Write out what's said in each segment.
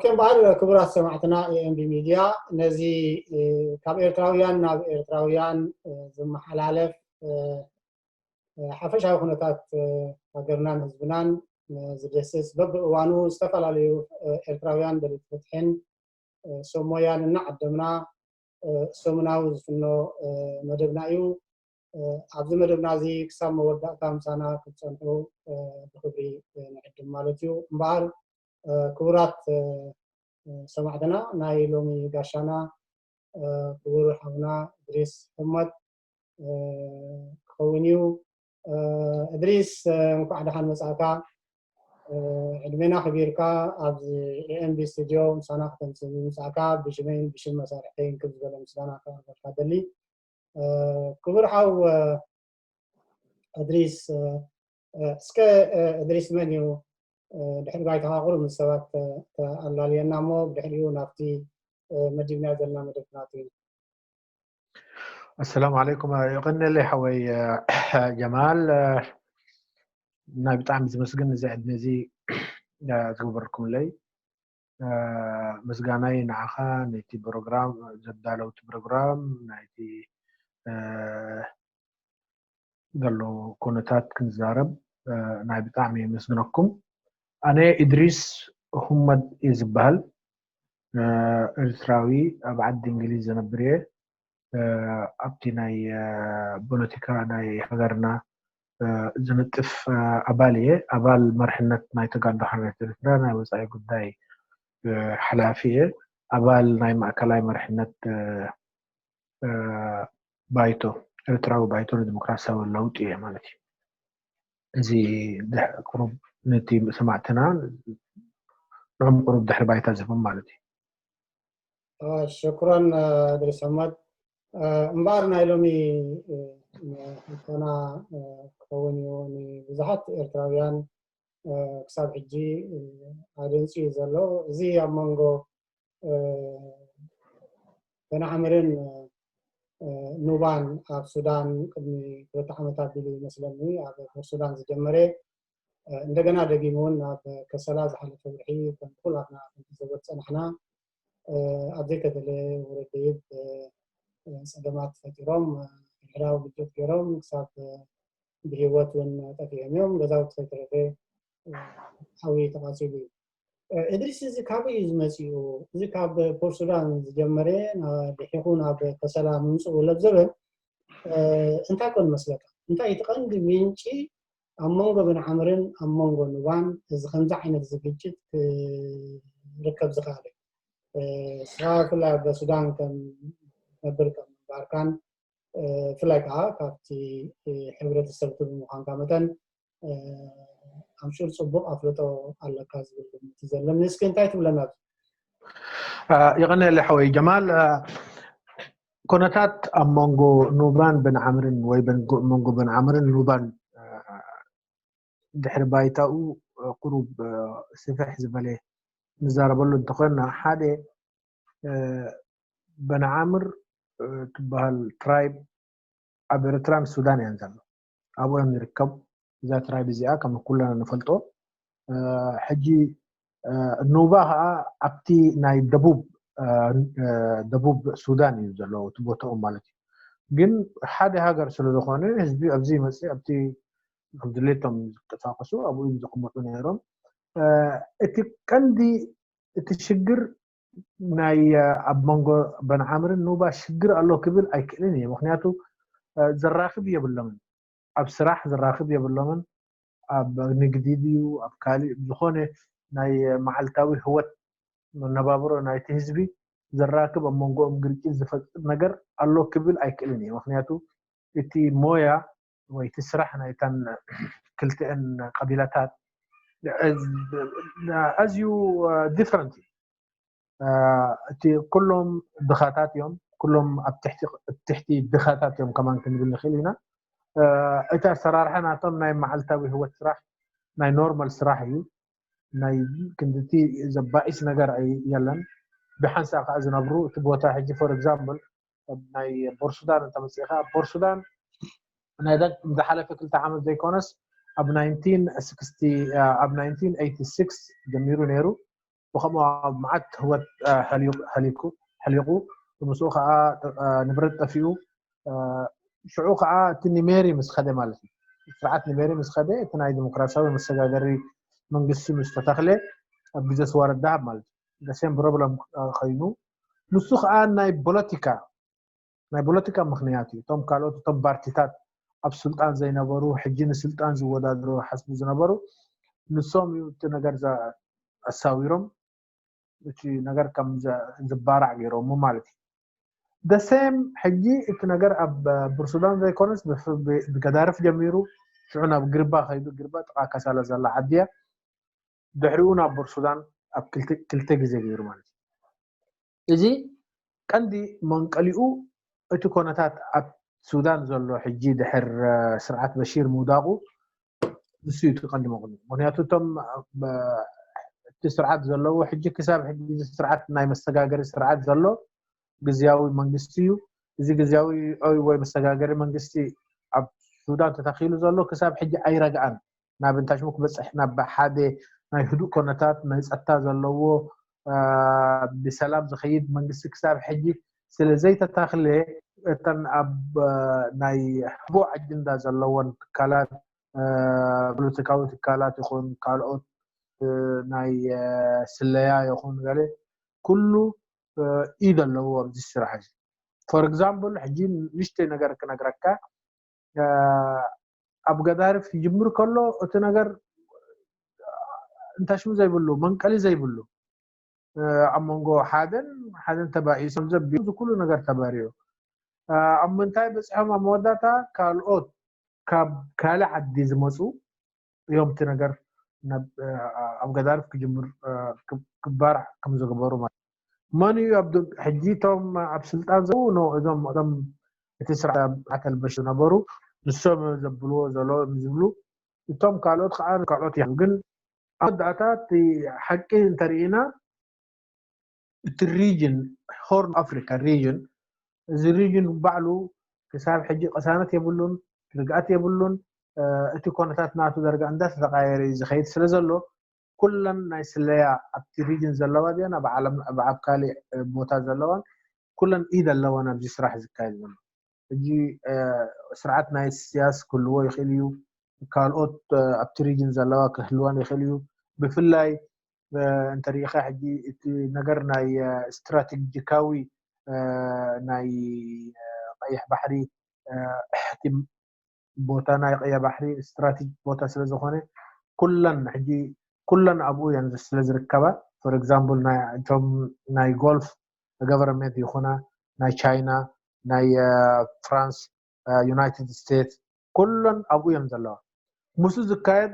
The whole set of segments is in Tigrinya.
እምበኣር ክቡራት ሰማዕትና ኤኤምቢ ሚድያ፣ ነዚ ካብ ኤርትራውያን ናብ ኤርትራውያን ዝመሓላለፍ ሓፈሻዊ ኩነታት ሃገርናን ህዝብናን ዝድህስስ፣ በብእዋኑ ዝተፈላለዩ ኤርትራውያን ደለይቲ ፍትሕን ሰብ ሞያን እናዓደምና ሰሙናዊ ዝፍኖ መደብና እዩ። ኣብዚ መደብና እዚ ክሳብ መወዳእታ ምሳና ክትፀንሑ ብክብሪ ንዕድም ማለት እዩ። እምበኣር ክቡራት ሰማዕትና፣ ናይ ሎሚ ጋሻና ክቡር ሓውና እድሪስ ሕመድ ክኸውን እዩ። እድሪስ፣ እንኳዕ ደሓን መጻእካ። ዕድሜና ክቢርካ ኣብዚ ኤኤምቢ ስቱዲዮ ምሳና ክተምጽእ ብምምጻእካ ብሽመይን ብሽም መሳርሕተይን ክብ ዝበለ ምስጋና ከቕርበልካ ደሊ። ክቡር ሓው እድሪስ፣ እስከ እድሪስ መን እዩ? ድሕሪ ባይታኻ ቁሩብ ምስ ሰባት ተኣላልየና እሞ ብድሕሪኡ ናብቲ መዲብና ዘለና መደብ ናቱ። ኣሰላሙ ዓለይኩም። የቐንየለይ ሓወይ ጀማል፣ ናይ ብጣዕሚ ዝመስግን እዚ ዕድመ እዚ ዝገበርኩምለይ። ምስጋናይ ንዓኻ፣ ነቲ ፕሮግራም ዘዳለውቲ ፕሮግራም፣ ናይቲ ዘሎ ኩነታት ክንዛረብ ናይ ብጣዕሚ የመስግነኩም። ኣነ ኢድሪስ ሁመድ እየ ዝበሃል። ኤርትራዊ፣ ኣብ ዓዲ እንግሊዝ ዝነብር እየ። ኣብቲ ናይ ፖለቲካ ናይ ሃገርና ዝንጥፍ ኣባል እየ። ኣባል መርሕነት ናይ ተጋድሎ ሓርነት ኤርትራ ናይ ወፃኢ ጉዳይ ሓላፊ እየ። ኣባል ናይ ማእከላይ መርሕነት ባይቶ፣ ኤርትራዊ ባይቶ ንዲሞክራሲያዊ ለውጢ እየ ማለት እዩ። እዚ ቁሩብ ነቲ ሰማዕትና ንዕም ቁሩብ ድሕሪ ባይታ ዝህቦም ማለት እዩ። ሽኩራን እድሪስ ሕመድ። እምበኣር ናይ ሎሚ ሕቶና ክኸውን እዩ፣ ንብዙሓት ኤርትራውያን ክሳብ ሕጂ ኣደንፅዩ ዘሎ እዚ ኣብ መንጎ በንዓምርን ኑባን ኣብ ሱዳን ቅድሚ ክልተ ዓመት ኣቢሉ ይመስለኒ ኣብ ሱዳን ዝጀመረ፣ እንደገና ደጊሙ እውን ኣብ ከሰላ ዝሓለፈ ወርሒ ከም ኩላትና ከምቲ ዘበል ፀናሕና ኣብ ዘይተደለ ወረደይብ ፀገማት ፈጢሮም፣ ሕድሕዳዊ ግጭት ገይሮም ክሳብ ብህይወት እውን ጠፊኦም እዮም። ገዛውቲ ከይተረፈ ሓዊ ተቃፂሉ እዩ። እድሪስ፣ እዚ ካበይ እዩ ዝመፅኡ? እዚ ካብ ፖርት ሱዳን ዝጀመረ ልሒኹ ናብ ከሰላ ምምፅኡ ለብዘበን እንታይ ኮን መስለካ? እንታይ እቲ ቀንዲ ምንጪ ኣብ መንጎ ብንዓምርን ኣብ መንጎ ኑባን እዚ ከምዚ ዓይነት እዚ ግጭት ክርከብ ዝኸኣለ? ስኻ ብፍላይ ኣብ ሱዳን ከም ነብር ከም ምንባርካን ብፍላይ ከዓ ካብቲ ሕብረተሰብ እቲ ብምዃንካ መጠን ኣምሹር ፅቡቕ ኣፍልጦ ኣለካ ዝብል ግምት ዘለኒ። እስኪ እንታይ ትብለና? የቐነለ ሓወይ ጀማል፣ ኩነታት ኣብ መንጎ ኑባን በንዓምርን ወይ መንጎ በንዓምርን ኑባን ድሕሪ ባይታኡ ቁሩብ ስፍሕ ዝበለ ንዛረበሉ እንተኾንና፣ ሓደ በንዓምር ትበሃል ትራይብ ኣብ ኤርትራን ሱዳን እየን ዘሎ። ኣብኡ እዮም ዝርከቡ። እዛ ትራይብ እዚኣ ከም ኩልና ንፈልጦ። ሕጂ ኑባ ከዓ ኣብቲ ናይ ደቡብ ደቡብ ሱዳን እዩ ዘሎ እቲ ቦታኦም ማለት እዩ። ግን ሓደ ሃገር ስለ ዝኾነ ህዝቢ ኣብዚ ይመፅእ ኣብቲ ከም ድሌቶም ዝንቀሳቀሱ ኣብኡ እዮም ዝቕመጡ ነይሮም። እቲ ቀንዲ እቲ ሽግር ናይ ኣብ መንጎ በንዓምርን ኑባ ሽግር ኣሎ ክብል ኣይክእልን እየ። ምክንያቱ ዘራክብ የብሎምን፣ ኣብ ስራሕ ዘራክብ የብሎምን፣ ኣብ ንግዲ ድዩ ኣብ ካሊእ ዝኾነ ናይ መዓልታዊ ህወት መነባብሮ ናይቲ ህዝቢ ዘራክብ ኣብ መንጎኦም ግርጭት ዝፈጥር ነገር ኣሎ ክብል ኣይክእልን እየ። ምክንያቱ እቲ ሞያ ወይ እቲ ስራሕ ናይተን ክልተአን ቀቢላታት ኣዝዩ ዲፍረንት እዩ። እቲ ኩሎም ድኻታት እዮም፣ ኩሎም ኣብ ትሕቲ ድኻታት እዮም ከማን ክንብል ንኽእል ኢና። እቲ ኣሰራርሓ ናቶም ናይ መዓልታዊ ህይወት ስራሕ ናይ ኖርማል ስራሕ እዩ። ናይ ክንድቲ ዘባኢስ ነገር የለን። ብሓንሳእ ከዓ ዝነብሩ እቲ ቦታ ሕጂ for example ናይ ቦርሱዳን እንተመፅእካ ቦርሱዳን ናይ ዝሓለፈ ክልተ ዓመት ዘይኮነስ ኣብ ናይንቲን ስክስቲ ኣብ ናይንቲን ኤይቲ ሲክስ ጀሚሩ ነይሩ። ብከምኡ ኣብ መዓት ህወት ሕሊቁ ሕሊቁ ብምስኡ ከዓ ንብረት ጠፊኡ። ሽዑ ከዓ እቲ ኒሜሪ ምስ ከደ ማለት እዩ፣ ስርዓት ኒሜሪ ምስ ከደ እቲ ናይ ዲሞክራሲያዊ መሰጋገሪ መንግስቲ ምስ ተተክለ ኣብ ግዜ ስዋረ ዳሃብ ማለት እዩ ደሴም ፕሮብለም ኮይኑ፣ ንሱ ከዓ ናይ ፖለቲካ ናይ ፖለቲካ ምክንያት እዩ። እቶም ካልኦት እቶም ፓርቲታት ኣብ ስልጣን ዘይነበሩ ሕጂ ንስልጣን ዝወዳደሩ ሓስቡ ዝነበሩ ንሶም እዩ እቲ ነገር ኣሳዊሮም እቲ ነገር ከም ዝባራዕ ገይሮም ማለት እዩ። ደሴም ሕጂ እቲ ነገር ኣብ ብርሱዳን ዘይኮነስ ብገዳርፍ ጀሚሩ ሽዑ ናብ ግርባ ከይዱ፣ ግርባ ጥቃ ከሳለ ዘላ ዓዲ እያ። ድሕሪኡ ናብ ብርሱዳን ኣብ ክልተ ግዜ ገይሩ ማለት እዩ። እዚ ቀንዲ መንቀሊኡ እቲ ኮነታት ኣብ ሱዳን ዘሎ ሕጂ ድሕር ስርዓት በሺር ምውዳቁ ንሱ እዩ እቲ ቀንዲ መቕንኡ። ምክንያቱ እቶም እቲ ስርዓት ዘለዎ ሕጂ ክሳብ ሕጂ ስርዓት ናይ መሰጋገሪ ስርዓት ዘሎ ግዝያዊ መንግስቲ እዩ። እዚ ግዝያዊ ወይ መሰጋገሪ መንግስቲ ኣብ ሱዳን ተተኪሉ ዘሎ ክሳብ ሕጂ ኣይረግኣን። ናብ እንታይ ሽሙ ክበፅሕ ናብ ሓደ ናይ ህዱእ ኮነታት ናይ ፀጥታ ዘለዎ ብሰላም ዝኸይድ መንግስቲ ክሳብ ሕጂ ስለ ዘይተታክለ እተን ኣብ ናይ ህቦ ኣጀንዳ ዘለዎን ትካላት ፖለቲካዊ ትካላት ይኹን ካልኦት ናይ ስለያ ይኹን ገለ ኩሉ ኢድ ኣለዎ ኣብዚ ስራሕ እዚ። ፎር ኤግዛምፕል ሕጂ ንእሽተይ ነገር ክነግረካ ኣብ ገዳርፍ ይጅምር ከሎ እቲ ነገር እንታይ ሽሙ ዘይብሉ መንቀሊ ዘይብሉ ኣብ መንጎ ሓደን ሓደን ተባኢሶም ዘቢሉ እዚ ኩሉ ነገር ተባሪዩ ኣብ ምንታይ በፅሖም ኣብ መወዳእታ ካልኦት ካብ ካልእ ዓዲ ዝመፁ እዮም እቲ ነገር ኣብ ገዳርፍ ክጅምር ክባራዕ ከም ዝገበሩ ማለት መን እዩ ኣብ ሕጂ እቶም ኣብ ስልጣን ዘው እዞም እቶም እቲ ስርዓት ኣልበሽር ዝነበሩ ንሶም ዘብልዎ ዘሎ ዝብሉ እቶም ካልኦት ከዓ ካልኦት እዮም ግን ኣብ መወዳእታ እቲ ሓቂ እንተርኢና እቲ ሪጅን ሆርን ኣፍሪካ ሪጅን እዚ ሪጅን ባዕሉ ክሳብ ሕጂ ቅሳነት የብሉን፣ ርግኣት የብሉን። እቲ ኮነታት ናቱ ደረጃ እንዳተተቃየረ እዩ ዝኸይድ ስለ ዘሎ ኩለን ናይ ስለያ ኣብቲ ሪጅን ዘለዋ ዚኣን ኣብ ዓለም ኣብ ካልእ ቦታ ዘለዋን ኩለን ኢድ ኣለዋን ኣብዚ ስራሕ ዝካየድ ዘሎ። ሕጂ ስርዓት ናይ ስያስ ክህልዎ ይኽእል እዩ፣ ካልኦት ኣብቲ ሪጅን ዘለዋ ክህልወን ይኽእል እዩ። ብፍላይ እንተሪኢኻ ሕጂ እቲ ነገር ናይ ስትራቴጂካዊ ናይ ቀይሕ ባሕሪ እቲ ቦታ ናይ ቀይሕ ባሕሪ ስትራቴጂ ቦታ ስለ ዝኾነ ኩለን ሕጂ ኩለን ኣብኡ እየን ስለ ዝርከባ ፎር ኤግዛምፕል እቶም ናይ ጎልፍ ገቨርንመንት ይኹና ናይ ቻይና ናይ ፍራንስ ዩናይትድ ስቴትስ ኩለን ኣብኡ እዮም ዘለዋ። ምስኡ ዝካየድ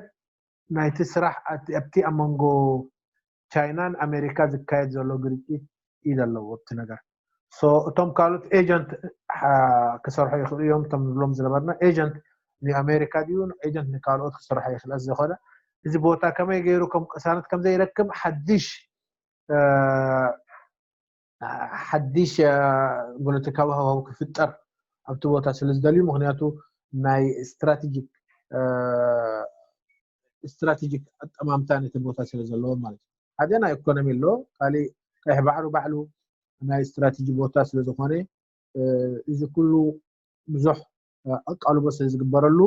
ናይቲ ስራሕ ኣብቲ ኣብ መንጎ ቻይናን ኣሜሪካ ዝካየድ ዘሎ ግርጭት ኢድ ኣለዎ ኣብቲ ነገር። እቶም ካልኦት ኤጀንት ክሰርሑ ይኽእሉ እዮም። እቶም ንብሎም ዝነበርና ኤጀንት ንኣሜሪካ ድዩ ኤጀንት ንካልኦት ክሰርሖ ይኽእል ዝኾነ እዚ ቦታ ከመይ ገይሩ ከም ቅሳነት ከም ዘይረክብ ሓድሽ ሓድሽ ፖለቲካዊ ሃዋው ክፍጠር ኣብቲ ቦታ ስለ ዝደልዩ ምክንያቱ ናይ ስትራቴጂክ ስትራቴጂክ ኣጠማምታ ነቲ ቦታ ስለ ዘለዎ ማለት እዩ። ሓደ ናይ ኢኮኖሚ ኣሎ፣ ካሊእ ቀይሕ ባሕሪ ባዕሉ ናይ ስትራቴጂ ቦታ ስለ ዝኾነ እዚ ኩሉ ብዙሕ ኣቃልቦ ስለ ዝግበረሉ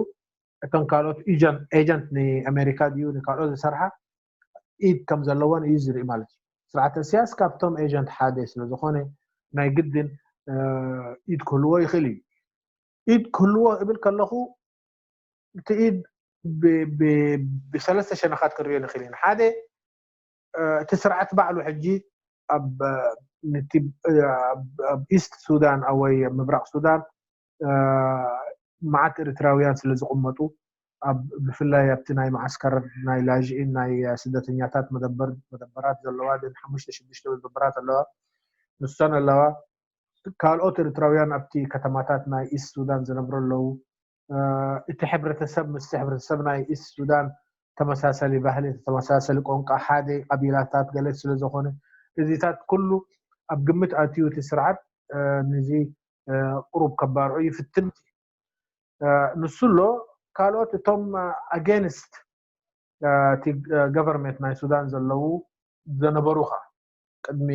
እተን ካልኦት ኤጀንት ንኣሜሪካ ድዩ ንካልኦት ዝሰርሓ ኢድ ከም ዘለወን እዩ ዝርኢ ማለት እዩ። ስርዓተ ስያስ ካብቶም ኤጀንት ሓደ ስለ ዝኾነ ናይ ግድን ኢድ ክህልዎ ይኽእል እዩ። ኢድ ክህልዎ እብል ከለኹ እቲ ኢድ ብሰለስተ ሸነኻት ክንሪኦ ንኽእል ኢና። ሓደ እቲ ስርዓት ባዕሉ ሕጂ ኣብ ኢስት ሱዳን ወይ ምብራቕ ሱዳን መዓት ኤርትራውያን ስለ ዝቕመጡ ብፍላይ ኣብቲ ናይ መዓስከር ናይ ላዥኢን ናይ ስደተኛታት መደበራት ዘለዋ ሓሙሽተ ሽዱሽተ መደበራት ኣለዋ። ንሰን ኣለዋ ካልኦት ኤርትራውያን ኣብቲ ከተማታት ናይ ኢስት ሱዳን ዝነብሩ ኣለዉ። እቲ ሕብረተሰብ ምስቲ ሕብረተሰብ ናይ ኢስት ሱዳን ተመሳሳሊ ባህሊ፣ ተመሳሳሊ ቋንቋ፣ ሓደ ቀቢላታት ገለ ስለ ዝኾነ እዚታት ኩሉ ኣብ ግምት ኣትዩ እቲ ስርዓት ንዚ ቁሩብ ከባርዑ ይፍትን። ንሱ ኣሎ ካልኦት እቶም ኣጌንስት እቲ ገቨርንመንት ናይ ሱዳን ዘለዉ ዘነበሩ ኸዓ ቅድሚ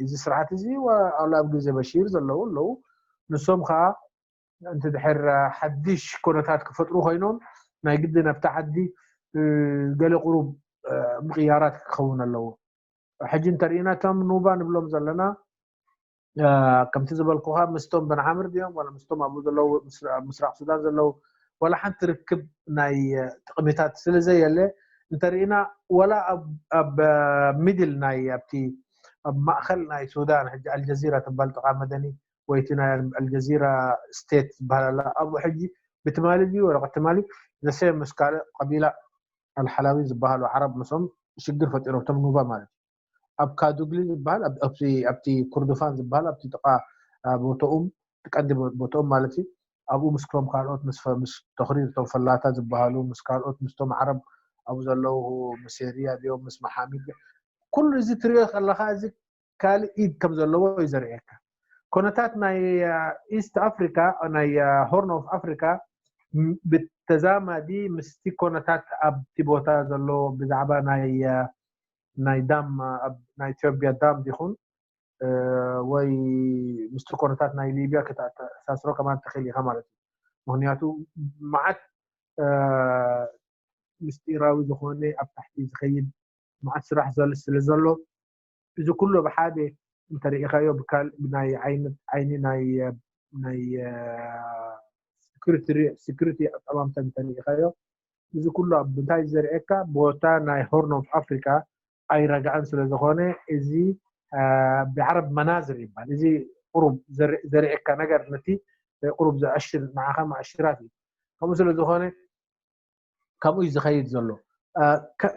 እዚ ስርዓት እዚ ወላ ኣብ ግዜ በሺር ዘለዉ ኣለዉ። ንሶም ኸዓ እንተ ድሕር ሓድሽ ኮነታት ክፈጥሩ ኮይኖም ናይ ግድን ኣብቲ ዓዲ ገለ ቁሩብ ምቕያራት ክኸውን ኣለዎ። ሕጂ እንተርኢና እቶም ኑባ ንብሎም ዘለና ከምቲ ዝበልኩኻ ምስቶም በንዓምር ድዮም ዋላ ምስቶም ኣብኡ ዘለዉ ምስራቅ ሱዳን ዘለዉ ዋላ ሓንቲ ርክብ ናይ ጥቕሚታት ስለ ዘየለ እንተርኢና ዋላ ኣብ ሚድል ናይ ኣብቲ ኣብ ማእኸል ናይ ሱዳን ሕጂ ኣልጀዚራ ትባል ጥቓ መደኒ ወይቲ ናይ ኣልጀዚራ ስቴት ዝበሃል ኣላ ኣብኡ ሕጂ ብትማሊ ድዩ ወረቀት ትማሊ ዘሰ ምስ ካልእ ቀቢላ ኣልሓላዊ ዝበሃሉ ዓረብ ምስኦም ሽግር ፈጢሮም እቶም ኑባ ማለት እዩ ኣብ ካዱግሊ ዝበሃል ኣብቲ ኩርዱፋን ዝበሃል ኣብቲ ጥቃ ቦተኡም ቀንዲ ቦተኡም ማለት እዩ ኣብኡ ምስ ክቶም ካልኦት ምስ ምስ ተኽሪር እቶም ፈላታ ዝበሃሉ ምስ ካልኦት ምስቶም ዓረብ ኣብኡ ዘለዉ ምስ ሴርያ ድዮም ምስ መሓሚድ ኩሉ እዚ ትሪኦ ከለካ እዚ ካልእ ኢድ ከም ዘለዎ እዩ ዘርእየካ ኮነታት ናይ ኢስት ኣፍሪካ ናይ ሆርን ኦፍ ኣፍሪካ ብተዛማዲ ምስቲ ኮነታት ኣብቲ ቦታ ዘሎ ብዛዕባ ናይ ናይ ዳም ናይ ኢትዮጵያ ዳም ይኹን ወይ ምስቲ ኮነታት ናይ ሊብያ ከተኣሳስሮ ከማን ትኽእል ኢኻ ማለት እዩ ምክንያቱ መዓት ምስጢራዊ ዝኾነ ኣብ ታሕቲ ዝኸይድ መዓት ስራሕ ስለ ዘሎ እዚ ኩሉ ብሓደ እንተሪኢኻዮ ብካል ናይ ዓይነት ዓይኒ ናይ ናይ security ኣጠማምታ እንተሪኢኻዮ እዚ ኩሉ ኣብ እንታይ ዘርእየካ ቦታ ናይ ሆርን ኦፍ ኣፍሪካ ኣይረጋእን ስለ ዝኾነ እዚ ብዓረብ መናዝር ይባል እዚ ቁሩብ ዘርእየካ ነገር ነቲ ቁሩብ ዘኣሽር ንዓኻ ማእሽራት እዩ ከምኡ ስለ ዝኾነ ከምኡ እዩ ዝኸይድ ዘሎ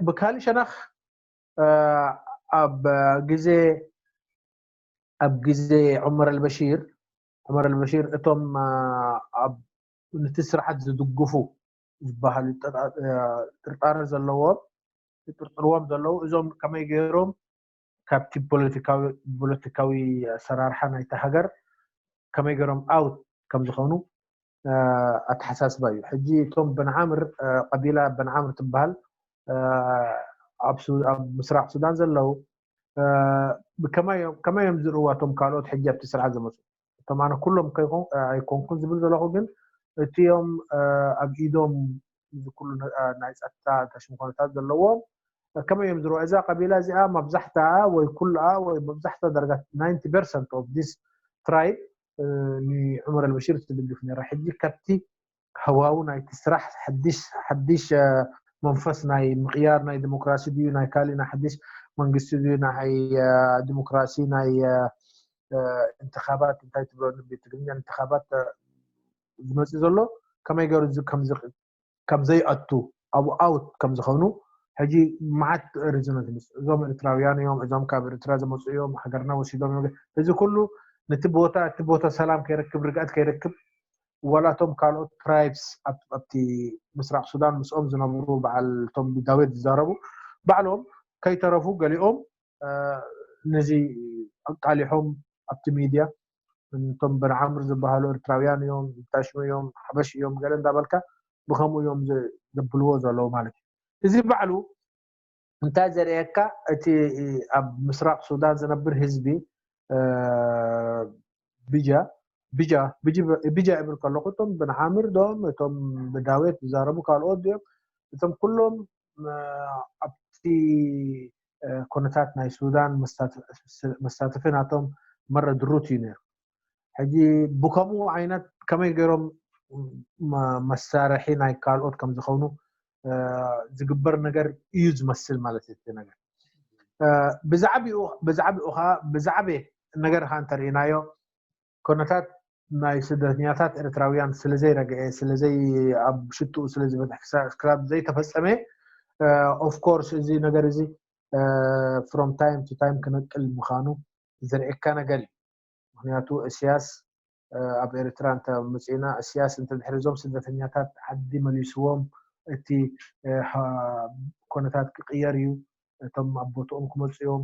ብካሊእ ሸነኽ ኣብ ግዜ ኣብ ግዜ ዑመር ኣልበሺር ዑመር ኣልበሺር እቶም ኣብ ነቲ ስርዓት ዝድግፉ ዝበሃሉ ጥርጣረ ዘለዎም ዝጥርጥርዎም ዘለዉ እዞም ከመይ ገይሮም ካብቲ ፖለቲካዊ ፖለቲካዊ ኣሰራርሓ ናይቲ ሃገር ከመይ ገይሮም ኣውት ከም ዝኾኑ ኣተሓሳስባ እዩ ሕጂ እቶም በንዓምር ቀቢላ በንዓምር ትበሃል ኣብ ምስራቅ ሱዳን ዘለዉ ከመይ እዮም ዝርእዋ እቶም ካልኦት ሕጂ ኣብቲ ስርዓት ዝመፁ እቶም ኣነ ኩሎም ኣይኮንኩን ዝብል ዘለኹ ግን እቲኦም ኣብ ኢዶም እዚ ኩሉ ናይ ፀጥታ ተሽምኮነታት ዘለዎም ከመይ እዮም ዝርዋ እዛ ቀቢላ እዚኣ መብዛሕትኣ ወይ ኩልኣ ወይ መብዛሕትኣ ደረጃ ናይንቲ ፐርሰንት ኦፍ ዲስ ትራይብ ንዑመር ኣልበሽር ትድግፍ ነራ ሕጂ ካብቲ ሃዋዊ ናይቲ ስራሕ ሓድሽ ሓድሽ መንፈስ ናይ ምቕያር ናይ ዲሞክራሲ ድዩ ናይ ካሊእ ናይ ሓድሽ መንግስቲ ድዩ ናይ ዲሞክራሲ ናይ እንትኻባት እንታይ ትብሎ ቤት ትግርኛ እንትኻባት ዝመፅእ ዘሎ ከመይ ገይሩ ከም ዘይኣቱ ኣብኡ ኣውት ከም ዝኾኑ ሕጂ መዓት ሪዝኖት ምስ እዞም ኤርትራውያን እዮም እዞም ካብ ኤርትራ ዝመፁ እዮም ሃገርና ወሲዶም እዮም እዚ ኩሉ ነቲ ቦታ እቲ ቦታ ሰላም ከይረክብ ርግኣት ከይረክብ ዋላቶም ካልኦት ትራይብስ ኣብቲ ምስራቅ ሱዳን ምስኦም ዝነብሩ በዓል ቶም ብዳዌት ዝዛረቡ ባዕሎም ከይተረፉ ገሊኦም ነዚ ኣቃሊሖም ኣብቲ ሚድያ እቶም በንዓምር ዝበሃሉ ኤርትራውያን እዮም ታሽሙ እዮም ሓበሽ እዮም ገለ እንዳበልካ ብከምኡ እዮም ዘብልዎ ዘለዉ ማለት እዩ እዚ ባዕሉ እንታይ ዘርእየካ እቲ ኣብ ምስራቅ ሱዳን ዝነብር ህዝቢ ብጃ ብጃ ብጃ ይብል ከለኩ እቶም ብንዓምር ዶም እቶም ብዳዌት ዝዛረቡ ካልኦት ድዮም እቶም ኩሎም ኣብቲ ኩነታት ናይ ሱዳን መሳተፊ ናቶም መረ ድሩት እዩ ነይሩ ሕጂ ብከምኡ ዓይነት ከመይ ገይሮም መሳርሒ ናይ ካልኦት ከም ዝኸውን ዝግበር ነገር እዩ ዝመስል ማለት እዩ ነገር ብዛዕባኡ ብዛዕባኡ ከዓ ብዛዕባ ነገር ከዓ እንተርኢናዮ ኮነታት ናይ ስደተኛታት ኤርትራውያን ስለዘይረግዐ ስለዘይ ኣብ ሽትኡ ስለዝበዝሕ ክሳብ ዘይተፈፀመ ኦፍኮርስ እዚ ነገር እዚ from time to time ክነቅል ምዃኑ ዘርእየካ ነገር እዩ ምክንያቱ እስያስ ኣብ ኤርትራ እንተ መፅእና እስያስ እንተ ድሕሪ እዞም ስደተኛታት ዓዲ መሊስዎም እቲ ኮነታት ክቅየር እዩ እቶም ኣብ ቦትኦም ክመፁ እዮም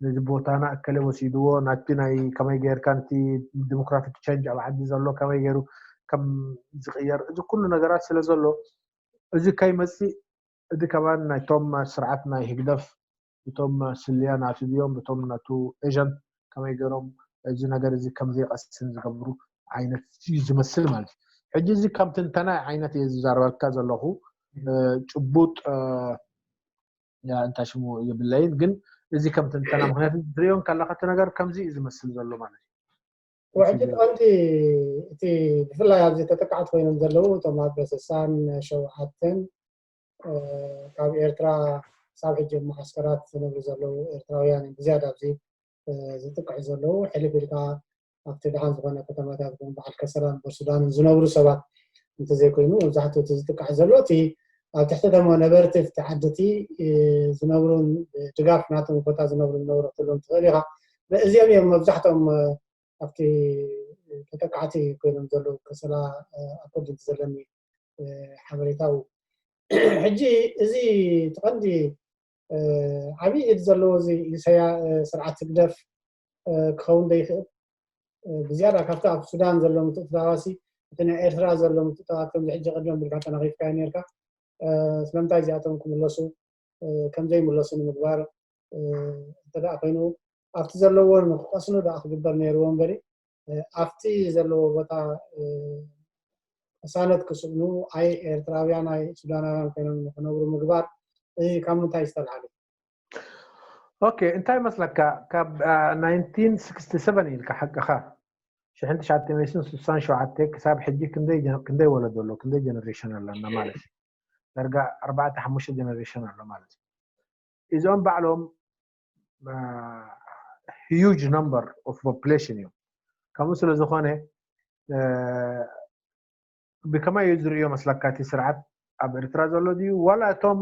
ነዚ ቦታና እከለ ወሲድዎ ናቲ ናይ ከመይ ገይርካ ነቲ ዲሞክራቲክ ቸንጅ ኣብ ዓዲ ዘሎ ከመይ ገይሩ ከም ዝቅየር እዚ ኩሉ ነገራት ስለ ዘሎ እዚ ከይመፅእ እዚ ከማን ናይቶም ስርዓት ናይ ህግደፍ ብቶም ስልያ ናቱ ድዮም ብቶም ናቱ ኤጀንት ከመይ ገይሮም እዚ ነገር እዚ ከም ዘይቀስን ዝገብሩ ዓይነት እዩ ዝመስል ማለት እዩ። ሕጂ እዚ ከም ትንተና ዓይነት እየ ዝዛረበልካ ዘለኹ። ጭቡጥ እንታይ ሽሙ የብለይን፣ ግን እዚ ከም ትንተና፣ ምክንያቱ ትሪኦን ከለካ እቲ ነገር ከምዚ እዩ ዝመስል ዘሎ ማለት እዩ። ሕጂ ቀንዲ እቲ ብፍላይ ኣብዚ ተጠቃዕቲ ኮይኖም ዘለዉ እቶም ኣብ ስሳን ሸውዓተን ካብ ኤርትራ ክሳብ ሕጂ ኣብ መዓስከራት ዝነብሩ ዘለዉ ኤርትራውያን እዮም ብዝያዳ ኣብዚ ዝጥቅዑ ዘለዉ። ሕልፍ ኢልካ ኣብቲ ደሓን ዝኾነ ከተማታት ከም በዓል ከሰላን በርሱዳንን ዝነብሩ ሰባት እንተዘይኮይኑ መብዛሕትኡ እቲ ዝጥቃዕ ዘሎ እቲ ኣብ ትሕቲ ተሞ ነበርቲ እቲ ዓዲ እቲ ዝነብሩን ድጋፍ ናቶም ቦታ ዝነብሩ ዝነብሩ ክትብሎም ትኽእል ኢኻ። እዚኦም እዮም መብዛሕትኦም ኣብቲ ተጠቃዕቲ ኮይኖም ዘለዉ ከሰላ ኣኮርዲንግ ዘለኒ ሓበሬታ እዩ። ሕጂ እዚ እቲ ቀንዲ ዓብዪ ኢድ ዘለዎ እዚ ኢሳያ ስርዓት ህግደፍ ክኸውን ዶ ይኽእል? ብዝያዳ ካብቲ ኣብ ሱዳን ዘሎ ምትእትታዋሲ እቲ ናይ ኤርትራ ዘሎ ምትእትታዋት ከምዚ ሕጂ ቀደም ብልካ ተናኺፍካዮ ነርካ። ስለምንታይ እዚኣቶም ክምለሱ ከምዘይምለሱ ንምግባር እንተ ደኣ ኮይኑ ኣብቲ ዘለዎ ንክቐስኑ ደኣ ክግበር ነይርዎ እምበሪ ኣብቲ ዘለዎ ቦታ ቅሳነት ክስእኑ ኣይ ኤርትራውያን ኣይ ሱዳናውያን ኮይኖም ንክነብሩ ምግባር እዚ ካብ ምንታይ ዝተልዓለ? ኦኬ፣ እንታይ መስለካ ካብ ናይንቲን ስክስቲ ሰቨን ኢልካ ሓቅኻ ሽሕን ትሽዓተ ሚእትን ስሳን ሸውዓተ ክሳብ ሕጂ ክንደይ ወለዶ ኣሎ? ክንደይ ጀነሬሽን ኣለና ማለት እዩ? ዳርጋ ኣርባዕተ ሓሙሽተ ጀነሬሽን ኣሎ ማለት እዩ። እዚኦም ባዕሎም huge number of population እዮም። ከምኡ ስለ ዝኾነ ብከመይ እዩ ዝርእዮ መስለካ እቲ ስርዓት ኣብ ኤርትራ ዘሎ ድዩ ዋላ እቶም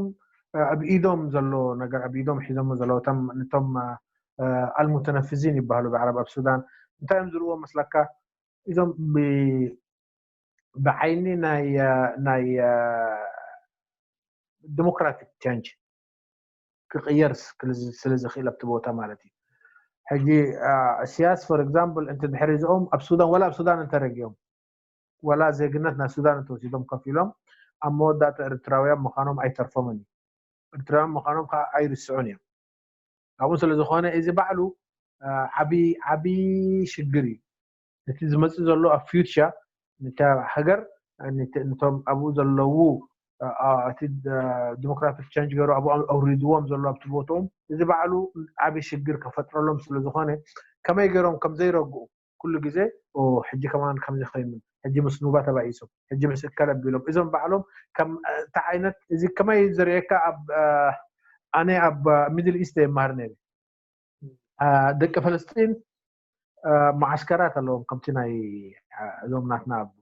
ኣብ ኢዶም ዘሎ ነገር ኣብ ኢዶም ሒዞሞ ዘለዉ ነቶም ኣልሙተነፍዚን ይበሃሉ ብዓረብ ኣብ ሱዳን እንታይ እዮም ዝርእዎ መስለካ? እዞም ብዓይኒ ናይ ናይ ዲሞክራቲክ ቸንጅ ክቕየር ስለ ዝኽእል ኣብቲ ቦታ ማለት እዩ። ሕጂ እስያስ for example እንተ ድሕሪ እዚኦም ኣብ ሱዳን ዋላ ኣብ ሱዳን እንተረጊኦም ዋላ ዜግነት ናይ ሱዳን እንተወሲዶም ከፊሎም ኣብ መወዳእታ ኤርትራውያን ምዃኖም ኣይተርፎምን እዩ። ኤርትራውያን ምዃኖም ከዓ ኣይርስዑን እዮም። ካብኡ ስለ ዝኾነ እዚ ባዕሉ ዓቢ ዓቢ ሽግር እዩ። እቲ ዝመጽእ ዘሎ ኣብ future ነታ ሃገር ነቶም ኣብኡ ዘለዉ እቲ ዲሞክራቲክ ቸንጅ ገይሩ ኣብኡ ኣውሪድዎም ዘሎ ኣብቲ ቦትኦም እዚ ባዕሉ ዓቢ ሽግር ከፈጥረሎም ስለ ዝኾነ ከመይ ገይሮም ከም ዘይረግኡ ኩሉ ግዜ ሕጂ ከማን ከምዚ ኮይኑ ሕጂ ምስ ኑባ ተባኢሶም ሕጂ ምስ እከለ ኣቢሎም እዞም ባዕሎም ከም እቲ ዓይነት እዚ ከመይ ዝርእየካ ኣብ ኣነ ኣብ ሚድል ኢስት የማሃር ነይረ ደቂ ፈለስጢን መዓስከራት ኣለዎም ከምቲ ናይ እዞም ናትና ኣብ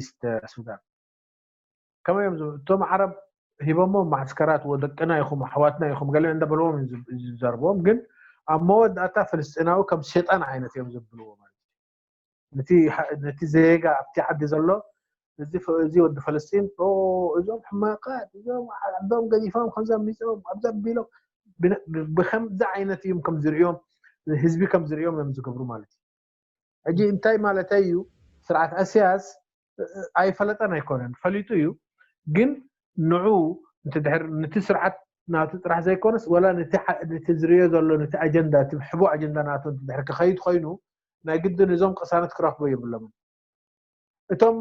ኢስት ሱዳን ከመይ እዮም እቶም ዓረብ ሂቦሞ ማዕስከራት ወደቅና ኢኹም ኣሕዋትና ኢኹም ገለ እንዳበልዎም ዝዘርብዎም ግን ኣብ መወዳእታ ፍልስጢናዊ ከም ሸጣን ዓይነት እዮም ዘብልዎ ማለት ነቲ ዜጋ ኣብቲ ዓዲ ዘሎ እዚ ወዲ ፈለስጢን እዞም ሕማቃት እዞም ዓዶም ገዲፎም ከምዚ ኣሚፆም ኣብዚ ኣቢሎም ብከምዚ ዓይነት እዮም ከም ዝርእዮም ህዝቢ ከም ዝርእዮም እዮም ዝገብሩ ማለት እዩ ሕጂ እንታይ ማለተይ እዩ ስርዓት እስያስ ኣይፈለጠን ኣይኮነን ፈሊጡ እዩ ግን ንዑ እንተ ድሕር ነቲ ስርዓት ናቱ ጥራሕ ዘይኮነስ ወላ ነቲ ዝርዮ ዘሎ ነቲ ኣጀንዳ እቲ ሕቡእ ኣጀንዳ ናቱ እንተ ድሕር ክኸይድ ኮይኑ ናይ ግድን እዞም ቅሳነት ክረኽቡ የብሎምን እቶም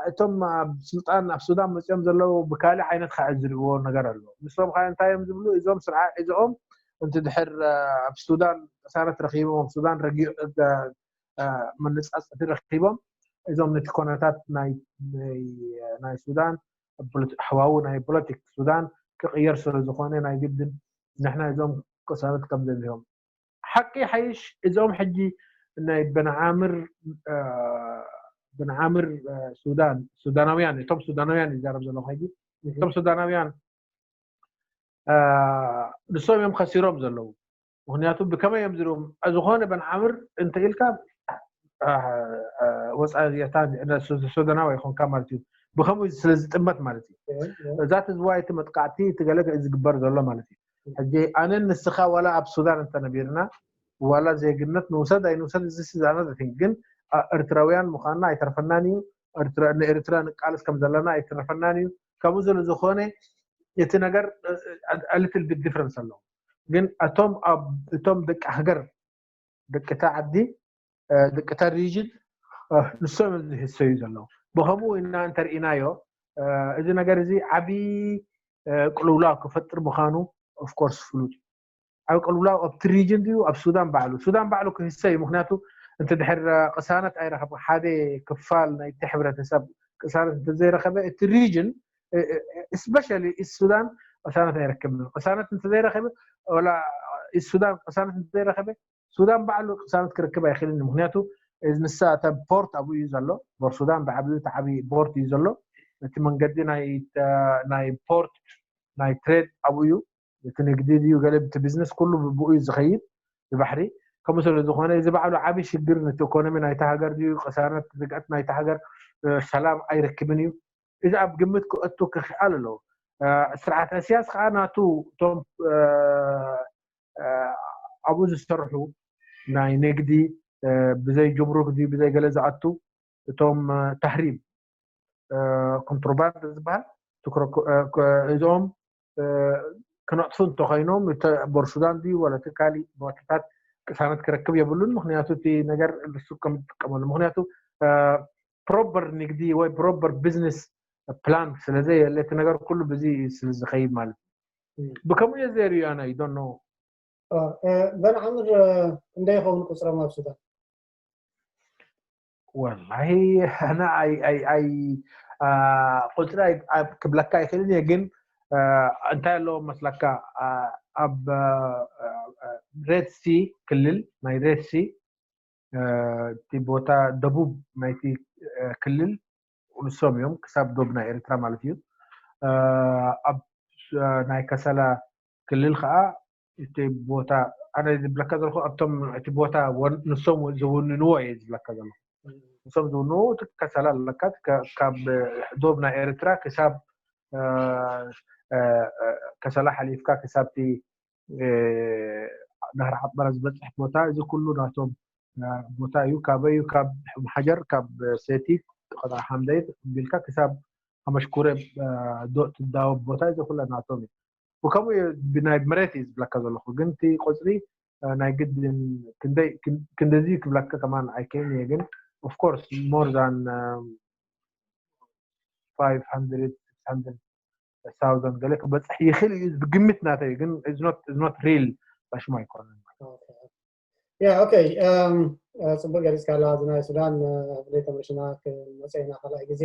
እቶም ኣብ ስልጣን ኣብ ሱዳን መፅኦም ዘለዉ ብካሊእ ዓይነት ከዓ ዝርእዎ ነገር ኣሎ ንሶም ከዓ እንታይ እዮም ዝብሉ እዞም ስርዓ እዚኦም እንተ ድሕር ኣብ ሱዳን ቅሳነት ረኪቦም ኣብ ሱዳን ረጊ መነፃፅቲ ረኪቦም እዞም ነቲ ኮነታት ናይ ሱዳን ኣሕዋዊ ናይ ፖለቲክ ሱዳን ክቅየር ስለ ዝኾነ ናይ ግድን ንሕና እዞም ቅሳነት ከም ዘድልዮም ሓቂ ሓይሽ እዞም ሕጂ ናይ በንዓምር በንዓምር ሱዳን ሱዳናውያን እቶም ሱዳናውያን ይዛረብ ዘለኹ ሕጂ እቶም ሱዳናውያን ንሶም እዮም ከሲሮም ዘለዉ ምክንያቱ ብከመይ እዮም ዝርም ዝኾነ በንዓምር እንተ ኢልካ ወፃእታ ሱዳናዊ ይኮንካ ማለት እዩ ብከምኡ ስለ ዝጥመት ማለት እዩ እዛ ትዝዋይ እቲ መጥቃዕቲ እቲ ገለ ዝግበር ዘሎ ማለት እዩ ሕጂ ኣነን ንስኻ ዋላ ኣብ ሱዳን እንተነቢርና ዋላ ዜግነት ንውሰድ ኣይንውሰድ እዚ ስዛነ ግን ኤርትራውያን ምዃንና ኣይተርፈናን እዩ ንኤርትራ ንቃልስ ከም ዘለና ኣይተርፈናን እዩ ከምኡ ስለ ዝኾነ እቲ ነገር a little bit difference ኣለዎ። ግን እቶም ኣብ እቶም ደቂ ሃገር ደቂ እታ ዓዲ ደቂ እታ region ንሶም ዝህሰዩ ዘለዉ። ብኸምኡ ኢና እንተርኢናዮ እዚ ነገር እዚ ዓብዪ ቅልውላው ክፈጥር ምዃኑ of course ፍሉጥ እዩ። ዓብዪ ቅልውላው ኣብቲ region ድዩ ኣብ ሱዳን ባዕሉ? ሱዳን ባዕሉ ክህሰ እዩ። ምክንያቱ እንተ ድሕር ቅሳነት ኣይረኸብ ሓደ ክፋል ናይቲ ሕብረተሰብ ቅሳነት እንተዘይረኸበ እቲ region especially ሱዳን ቅሳነት ኣይረክብን። ቅሳነት እንተዘይረኸበ ወላ ሱዳን ቅሳነት እንተዘይረኸበ ሱዳን ባዕሉ ቅሳነት ክረክብ ኣይክእልን። ምክንያቱ ንሳ እታ ፖርት ኣብኡ እዩ ዘሎ። ቦር ሱዳን ብዓብዩ እቲ ዓብዪ ቦርት እዩ ዘሎ። እቲ መንገዲ ናይ ፖርት ናይ ትሬድ ኣብኡ እዩ። እቲ ንግዲ ድዩ ገለ እቲ ቢዝነስ ኩሉ ብኡ እዩ ዝኸይድ ብባሕሪ። ከምኡ ስለ ዝኾነ እዚ ባዕሉ ዓብዪ ሽግር ነቲ ኢኮኖሚ ናይታ ሃገር ድዩ ቅሳነት ርግኣት ናይቲ ሃገር ሰላም ኣይረክብን እዩ። እዚ ኣብ ግምት ክእቱ ክኽኣል ኣለዎ። ስርዓት እስያስ ከዓ ናቱ እቶም ኣብኡ ዝሰርሑ ናይ ንግዲ ብዘይ ጅምሩክ ድዩ ብዘይ ገለ ዝኣቱ እቶም ታህሪብ ኮንትሮባንድ ዝበሃል እዚኦም ክነጥፉ እንተኮይኖም ቦር ሱዳን ድዩ ወላ እቲ ካሊእ ቦታታት ቅሳነት ክረክብ የብሉን። ምክንያቱ እቲ ነገር ንሱ ከም ዝጥቀመሉ ምክንያቱ ፕሮፐር ንግዲ ወይ ፕሮፐር ቢዝነስ ፕላን ስለዘየለ እቲ ነገር ኩሉ ብዚ ስለ ዝኸይድ ማለት እዩ። ብከምኡ እየ ዘርእዩ ኣነ ይዶኖ በን ዓምር እንደ ይኸውን ቁፅሮም ኣብ ሱዳን ወላሂ ኣነ ኣይ ኣይ ኣይ ቁፅሪ ክብለካ ኣይክእልን እየ ግን እንታይ ኣለዎም መስለካ ኣብ ሬድ ሲ ክልል ናይ ሬድ ሲ እቲ ቦታ ደቡብ ናይቲ ክልል ንሶም እዮም ክሳብ ዶብ ናይ ኤርትራ ማለት እዩ ኣብ ናይ ከሰላ ክልል ከዓ እቲ ቦታ ኣነ ዝብለካ ዘለኹ ኣብቶም እቲ ቦታ ንሶም ዝውንንዎ እየ ዝብለካ ዘለኹ ንሶም ዝውንንዎ እቲ ከሰላ ኣለካ ካብ ዶብ ናይ ኤርትራ ክሳብ ከሰላ ሓሊፍካ ክሳብ እቲ ድሕሪ ዓስመራ ዝበፅሕ ቦታ እዚ ኩሉ ናቶም ቦታ እዩ ካበዩ ካብ ሓጀር ካብ ሴቲ ቆጣ ሓምደይት ቢልካ ክሳብ ኣመሽኩረ ዶ ትዳወብ ቦታ እዚ ኩለ ናቶም እዩ ብከምኡ ናይ መሬት እዩ ዝብለካ ዘለኹ ግን እቲ ቆፅሪ ናይ ግድን ክንደዚ ክብለካ ከማን ኣይክእልን እየ ግን of course more than five hundred six hundred thousand ገለ ክበፅሕ ይኽእል እዩ ብግምት ናተይ ግን it's not real ጣሽማ ኣይኮነን ያ ኦኬ ፅቡቅ ገሊፅካ ኣለዋ እዚ ናይ ሱዳን ብዘይ ተመልሽና ክንመፀ ኢና ካልኣይ ግዜ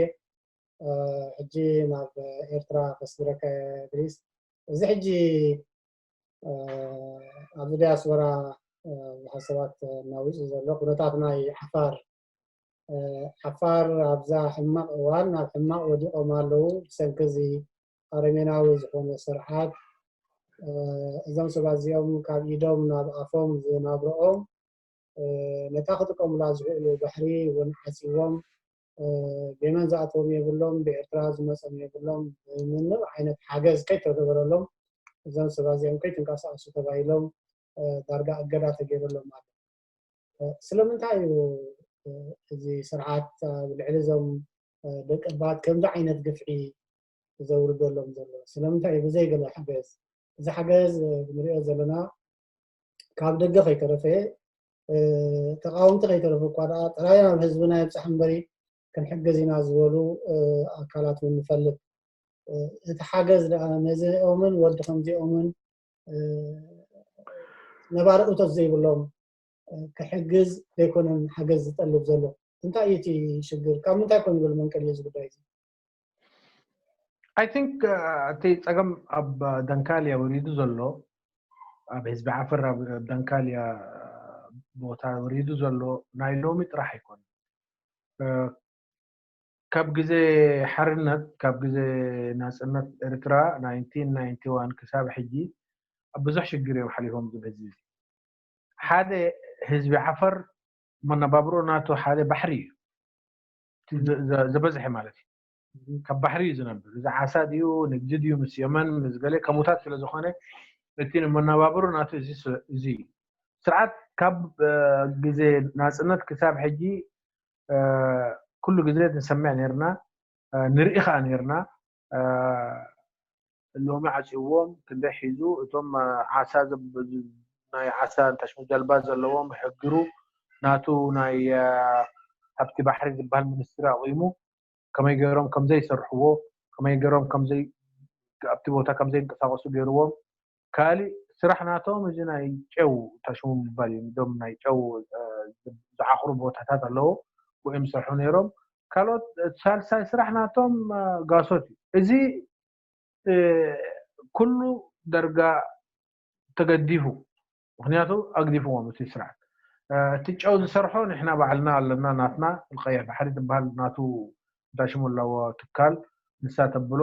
ሕጂ ናብ ኤርትራ ከስግረካ ግሪስ እዚ ሕጂ ኣብዚ ዲያስፖራ ብዙሓት ሰባት እናውፅኡ ዘሎ ኩነታት ናይ ዓፋር ዓፋር ኣብዛ ሕማቕ እዋን ናብ ሕማቕ ወዲቖም ኣለዉ ብሰንኪ እዚ ኣረሜናዊ ዝኾነ ስርዓት እዞም ሰባት እዚኦም ካብ ኢዶም ናብ ኣፎም ዝናብረኦም ነታ ክጥቀሙላ ዝኽእሉ ባሕሪ እውን ዓፂዎም ብየመን ዝኣተዎም የብሎም ብኤርትራ ዝመፀም የብሎም ምንም ዓይነት ሓገዝ ከይተገበረሎም እዞም ሰባት እዚኦም ከይትንቀሳቀሱ ተባሂሎም ዳርጋ እገዳ ተገይረሎም ኣሎ ስለምንታይ እዩ እዚ ስርዓት ኣብ ልዕሊ እዞም ደቂ ባት ከምዚ ዓይነት ግፍዒ ዘውርደሎም ዘሎ ስለምንታይ እዩ ብዘይ ገለ ሓገዝ እዚ ሓገዝ ንሪኦ ዘለና ካብ ደገ ከይተረፈ ተቃወምቲ ከይተረፈ እኳ ደኣ ጥራይ ናብ ህዝብና የብፃሕ እምበሪ ክንሕግዝ ኢና ዝበሉ ኣካላት እውን ንፈልጥ እቲ ሓገዝ ደኣ ነዚኦምን ወዲ ከምዚኦምን ነባሪ እቶት ዘይብሎም ክሕግዝ ዘይኮነን ሓገዝ ዝጠልብ ዘሎ እንታይ እዩ እቲ ሽግር ካብ ምንታይ ኮን ይብል መንቀል እዚ ጉዳይ እዚ I think እቲ ፀገም ኣብ ደንካልያ ወሪዱ ዘሎ ኣብ ህዝቢ ዓፈር ኣብ ደንካልያ ቦታ ወሪዱ ዘሎ ናይ ሎሚ ጥራሕ ኣይኮነ ካብ ግዜ ሓርነት ካብ ግዜ ናፅነት ኤርትራ ናይንቲን ናይንቲ ዋን ክሳብ ሕጂ ኣብ ብዙሕ ሽግር እዮም ሓሊፎም ዝም ህዝቢ ሓደ ህዝቢ ዓፈር መነባብሮ ናቱ ሓደ ባሕሪ እዩ ዝበዝሐ ማለት እዩ ካብ ባሕሪ እዩ ዝነብር እዚ ዓሳ ድዩ ንግዲ ድዩ ምስ የመን ምስ ገለ ከሙታት ስለ ዝኾነ እቲ ንመነባብሮ ናቱ እዚ እዩ ስርዓት ካብ ግዜ ናፅነት ክሳብ ሕጂ ኩሉ ግዜ ንሰምዕ ነርና ንርኢ ከዓ ነርና ሎሚ ዓፅዎም ክንደይ ሒዙ እቶም ዓሳ ናይ ዓሳ እንተሽሙ ጀልባ ዘለዎም ሕግሩ ናቱ ናይ ሃብቲ ባሕሪ ዝበሃል ሚኒስትሪ ኣቑሙ ከመይ ገይሮም ከምዘይሰርሕዎ ከመይ ገይሮም ከምዘይ ኣብቲ ቦታ ከምዘይንቀሳቀሱ ገይርዎም። ካሊእ ስራሕ ናቶም እዚ ናይ ጨው ታሽሙ ምባል እዩ። እዞም ናይ ጨው ዝዓኽሩ ቦታታት ኣለዎ ወይም ሰርሑ ነይሮም። ካልኦት ሳልሳይ ስራሕ ናቶም ጋሶት እዩ። እዚ ኩሉ ደርጋ ተገዲፉ፣ ምክንያቱ ኣግዲፍዎም እቲ ስርዓት። እቲ ጨው ዝሰርሖ ንሕና ባዕልና ኣለና፣ ናትና ቀይሕ ባሕሪ ትበሃል ናቱ እንታይ ሽሙ ኣለዎ ትካል ንሳ ተብሎ።